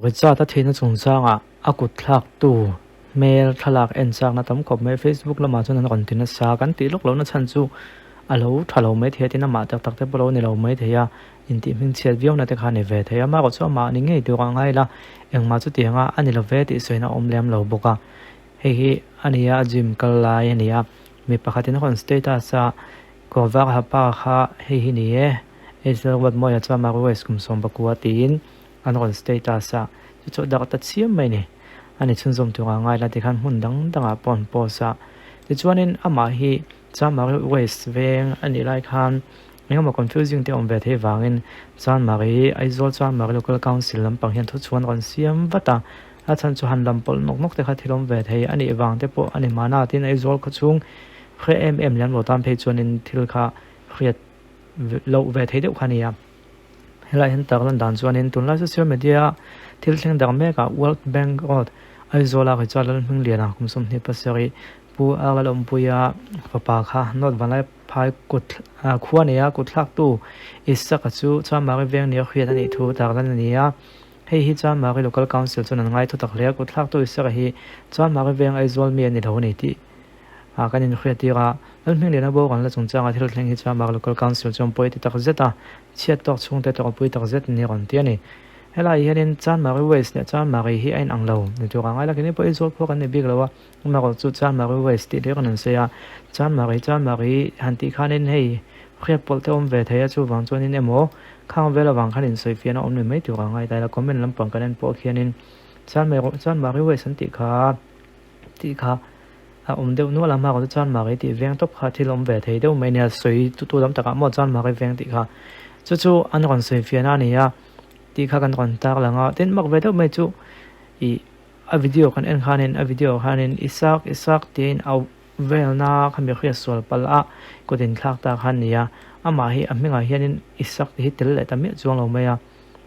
Richard-a thihna chungchangah a kut thlaktu hmel thlalak en chakna tam khawp mai. Facebook lamah chuan an rawn ti nasa. Kan tih lawk lohna chhan chu a lo tha lo mai thei a, tin amah tak tak te pawh lo ni lo mai thei a, intih hmingchhiat viauna te kha a ni ve thei a. Amaherawh chu amah ni ngei tur a ngai la, engmah chutianga a ni lo ve tih sawina a awm lem lo bawk a. Hei hi a nia a gym kal lai a ni a, mi pakhatin a rawn status a, kawr var ha pa kha hei hi ni e, Israel Ruatmawia chuan Marwes kum 19 tiin an rawn status a, chu chu a darh ta chiam mai a ni. A ni chhunzawm tur a ngai la tikhan hmun dang dangah pawh an post a. Tichuanin amah hi Chanmari West veng a nih lai khan engemaw confusing te awm ve theih vangin Chanmari, Aizawl Chanmari Local Council lampang hian thuchhuan rawn siam vat a. A chhan chu han lam pawlh nawk nawk te kha thil awm ve thei a nih vang te pawh a ni mahna tin Aizawl khawchhung hre em em lian lo tan phei chuanin thil kha hriat loh ve thei deuh kha a ni a. Helai hian tarlan dan chuanin tunlai social media thil thleng dang mekah World Bank Road Aizawla Richard Lalhmingliana kum 27 Pu Arlalawmpuia fapa kha North Vanlaiphai kut khua nia kut thlaktu Isaka chu Chamari veng nia hriat a nih thu tarlan a ni a. Hei hi Chamari Local Council chuan an ngai thutak hle a, kut thlaktu Isaka hi Chamari veng Aizawl mi a ni lo a ni tih a kan inhriat tir a. Lalhmingliana bo kan la chungchanga thil thleng hi Chamari Local Council chuan pawi ti tak zet a, chhiat tawk chhungte tawrhpui tak zet ni rawn ti a ni. Helai hianin Chanmari West leh Chanmari hi a inang lo ni tur a ngai la, keini pawh Aizawl khua kan ni bik lo a, amaherawh chu Chanmari West tih hlir an rawn sawi a, Chanmari Chanmari han tih khanin hei hriat pawlh te awm ve thei a, chuvang chuanin emaw khang vel avang khan insawifiahna awm ni mai tur a ngai ta ila, comment lampang kan en pawh khianin Chanmari West an tih kha tih kha a awm deuh nual a, hmaah chuan Mari tih veng tawp kha thil awm ve thei deuh mai nia, sawi tu lam takah maw chuan Mari veng tih kha chu chu an rawn sawi fiahna a ni a tih kha kan rawn tar lang a, tin mak ve deuh mai chu ih a video kan en khanin a video khanin Isak Isak tiin a velna kha mi hriat sual palh a kut inthlak ta kha a ni a, amah hi a hmingah hianin Isak tih hi tel leh ta miah chuang lo mai a,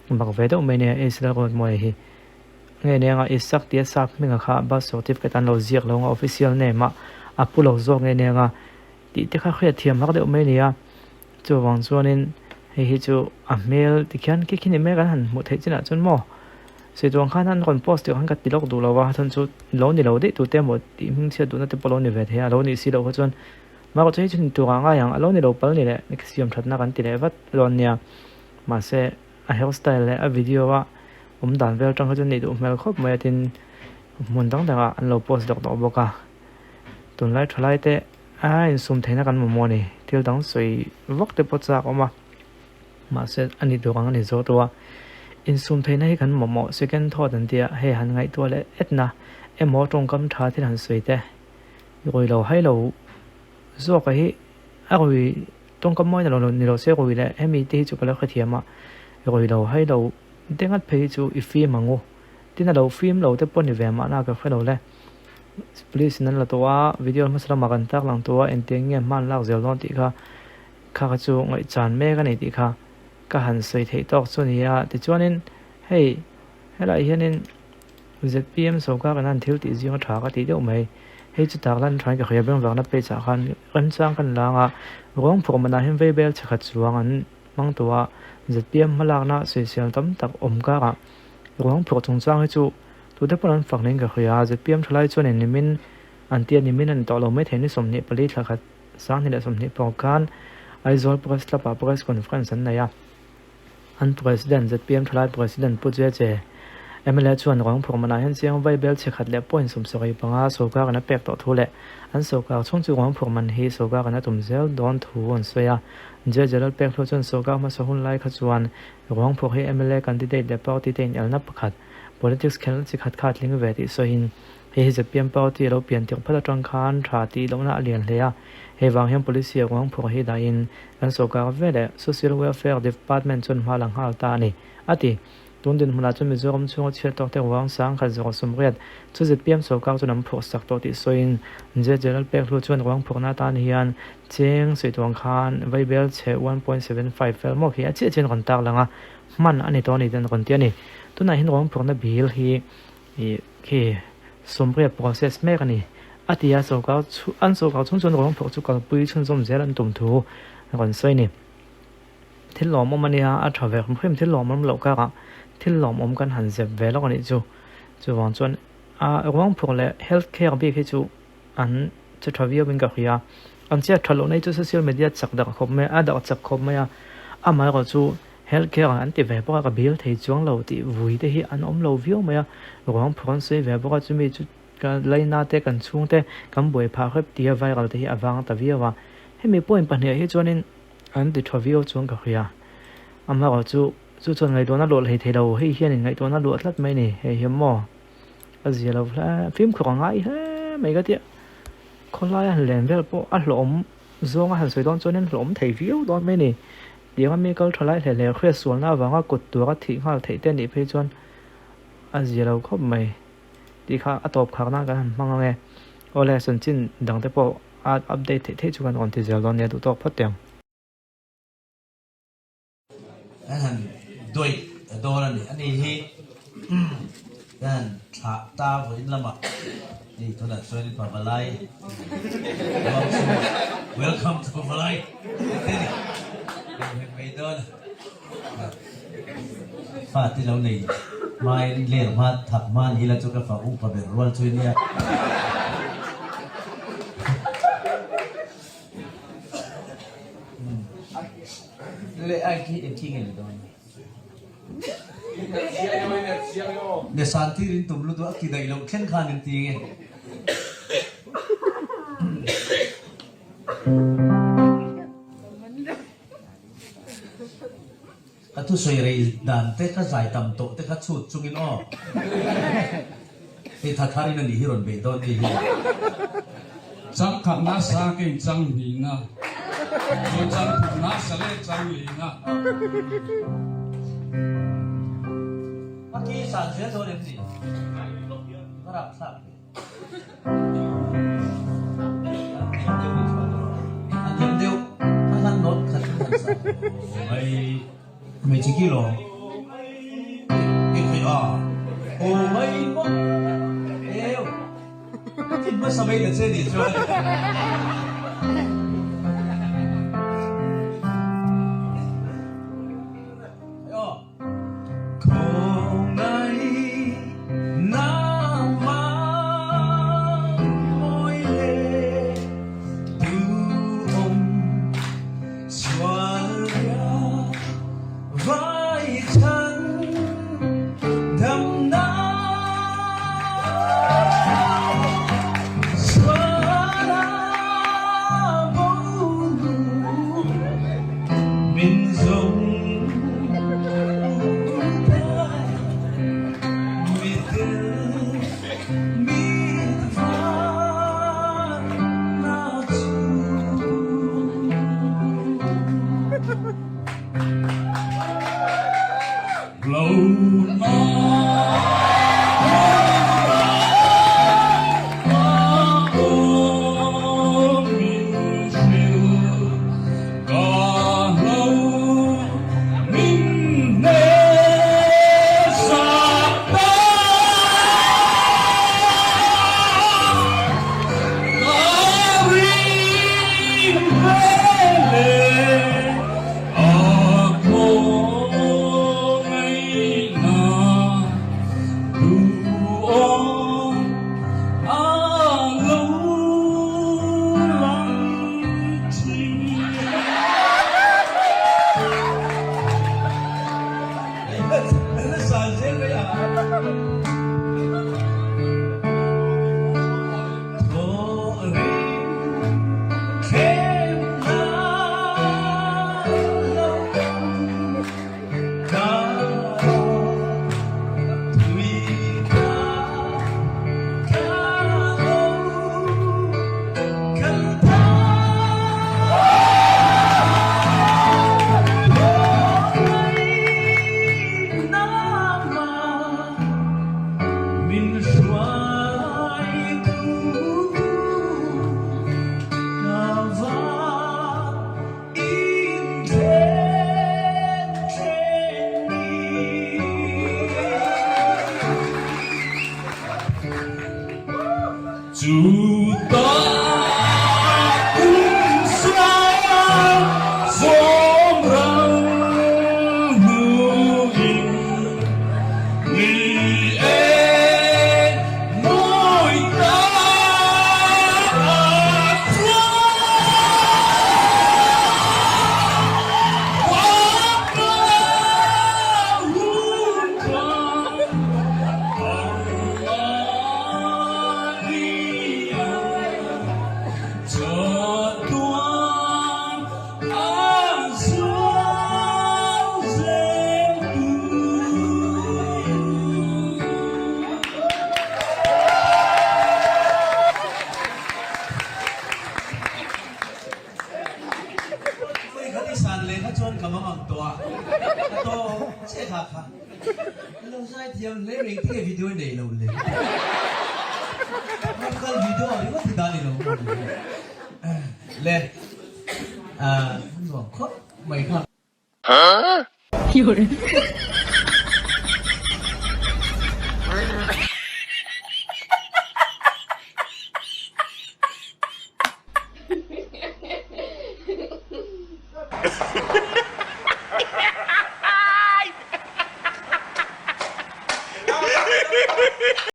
mak ve deuh mai nia Israel Ruatmawia hi. Nge neng a Isak tia sap hminga kha birth certificate an lo ziak lo nga official name ah a pu lo zawk nge neng a tih te kha hriat thiam hak deuh mai a ni a, chuvang chuanin hei hi chu a hmel tikhian khi khi ni mai kan han hmuh theih chinah chuan maw sawi khan an rawn post tih khan ka ti lawk duh lo a chhan chu lo ni lo daih tur te emaw tih hming chhiat duhna te pawh lo ni ve thei a, a lo nih si loh kha chuan mahse hei chu ni turah ngai ang a lo ni lo pal ni leh siam thatna kan ti leh vat dawn nia mahse. A hairstyle leh a video a awm dan vel atang kha chuan neih duh hmel khawp mai a tin hmun dang dangah an lo post deuh tawh bawk a tunlai thalai te a insum theihna kan mamawh a ni thil dang sawi vak te pawh chak a awm a mahse a ni tur ang a ni zawh tawh a insum theihna hi kan mamawh second thought an tia hei han ngaihtuah leh etna emaw tawngkam tha thil han sawi te rui lo hai lo zawk a hi a rui. Tawngkam mawi na lo ni lo se rui leh hemi te hi chu ka lo hrethiam a, rui lo hai lo te ngat phei hi chu i fim ang u. Tin a lo fim lo te pawh ni ve mahna ka hre lo le. Police in an la tawh a, video hmasa lamah kan tak lang tawh a, engtiang nge hma an lak zel dawn tih kha kha kha chu ngaihchan mek a ni tih kha ka han sawi theih tawk chu a ni a. Tichuanin hei helaiah hianin ZPM sawrkar in an thil tih zing a tha ka tih deuh mai. Hei chu tak lan thain ka hria beng vangna page ah khan remchang kan lang a, ruang phurh manah hian veibel chhe khat chuang an hmang tawh a, ZPM hmalakna sawisel tam tak awm karah ruang phurh chungchang hi chu tute pawn an fak niin ka hria. ZPM thalai chuan in nimin an tia nimin a ni tawh lo maithei ni 24 thla khat 2024 khan Aizawl Press Club ah Press Conference an nei a. An President, zpm Thalai President Pu Jeje, mla chuan ruang phurh manah hian chiang vai bel chhe khat leh point 75 sawrkar an a pek tawh thu leh an sawrkar chhung chu ruang phurh man hi sawrkar an a tum zel dawn thu an sawi a. Jeje Lalpek hlu chuan sawrkar hmasa hun lai kha chuan ruang phurh hi mla candidate leh party te inelna pakhat, politics khelna chi khat kha a tling ve tih sawiin Hei hi zpm party a lo pian tirh phat atang khan tha tih lohna a lian hle a, hei vang hian policy a ruang phurh hi dahin kan sawrkar ve leh Social Welfare Department chuan hma la nghal ta a ni, a ti. Tun dinhmunah chuan Mizoram chhunga chhiat tawk te ruang 1000 80 chu zpm sawrkar chuan an phurh sak tawh tih sawiin JJ Lalpekhlu chuan ruang phurhna atan hian cheng sawi tuang khan vaibel chhe 1.75 fel mawk hi a chiah chiah an rawn tarlang a, hman a ni tawh a ni tih an rawn ti a ni. Tunah hian ruang phurhna bill hi Ih khi 80 process mek a ni. A ti a, sawrkar chu an sawrkar chhung chuan ruang phurh chu kalpui chhunzawm zel an tum thu a rawn sawi a ni. Thil lawmawm a nia, a tha ve hrim hrim thil lawmawm loh karah Thil lawmawm kan han zep ve lawk a nih chu. Chuvang chuan a ruangphur leh health care bik hi chu an che tha viau in ka hria. An chhiat tha lohna hi chu social media chak darh khawp mai a, a darh chak khawp mai a. Amaherawh chu health care an ti ve bawk a, ka bil thei chuang lo tih vui te hi an awm lo viau mai a. Ruangphur an sawi ve bawk a, chumi chu ka laina te kan chhung te kan buai phah hrep tia viral te hi a vang ta viau a. Hemi point pahniha hi chuanin an ti tha viau chuang ka hria. Amaherawh chu. Chu chuan ngaihtuahna luah hlei thei lo, hei hianin ngaihtuahna luah tlat mai a ni, hei hi maw a zia lo hle, fimkhur a ngai hle mai ka tia, khawlaia han len vel pawh a hlawhawm zawnga han sawi dawn chuanin hlawhawm thei viau dawn mai a ni, tianga mi kal tha lai hle hle hriat sualna avanga kut tura thih nghal theih te a nih phei chuan a zia lo khawp mai tih kha a tawp khar nan kan han hmang ang e, awle chanchin dangte pawh a update theih theih chu kan rawn ti zel dawn nia duh tawk phawt teh ang. Kan han duaih dawn a ni. Ani hi kan han thlah ta vawiin lamah hei tunah chuan Pavalai Welcome to Pavalai tih a ni. Kan hmu mai dawn a. Fa te lo nei hmain ler hma thak hma ni ila chu ka fa upa ber rual chu nia. Le ai khi eng khi nge ni dawn? Ne san tir in tum lutuk a ki daih loh thleng khan in ti nge. Ka thusawi rei dan te ka zai tam tawh te kha chhut chungin aw. Hei tha thar in a nih hi rawn beih dawn ni hi. Chang khat nasa ka in chang hnihna, chuan chang thum nasa leh chang lihna. A ki san zel dawn em ni? Va rapthlak ve. A thiam deuh, a hlan nawt khat in han sa. Hmeichhe kilo i khawih a, aw mai maw eu i hmasa mai ta che nih chuan. Tinge video i nei lo le? Ram kal video ah ringawt hi dah ni lo maw ni? Le, nuam khawp mai kha.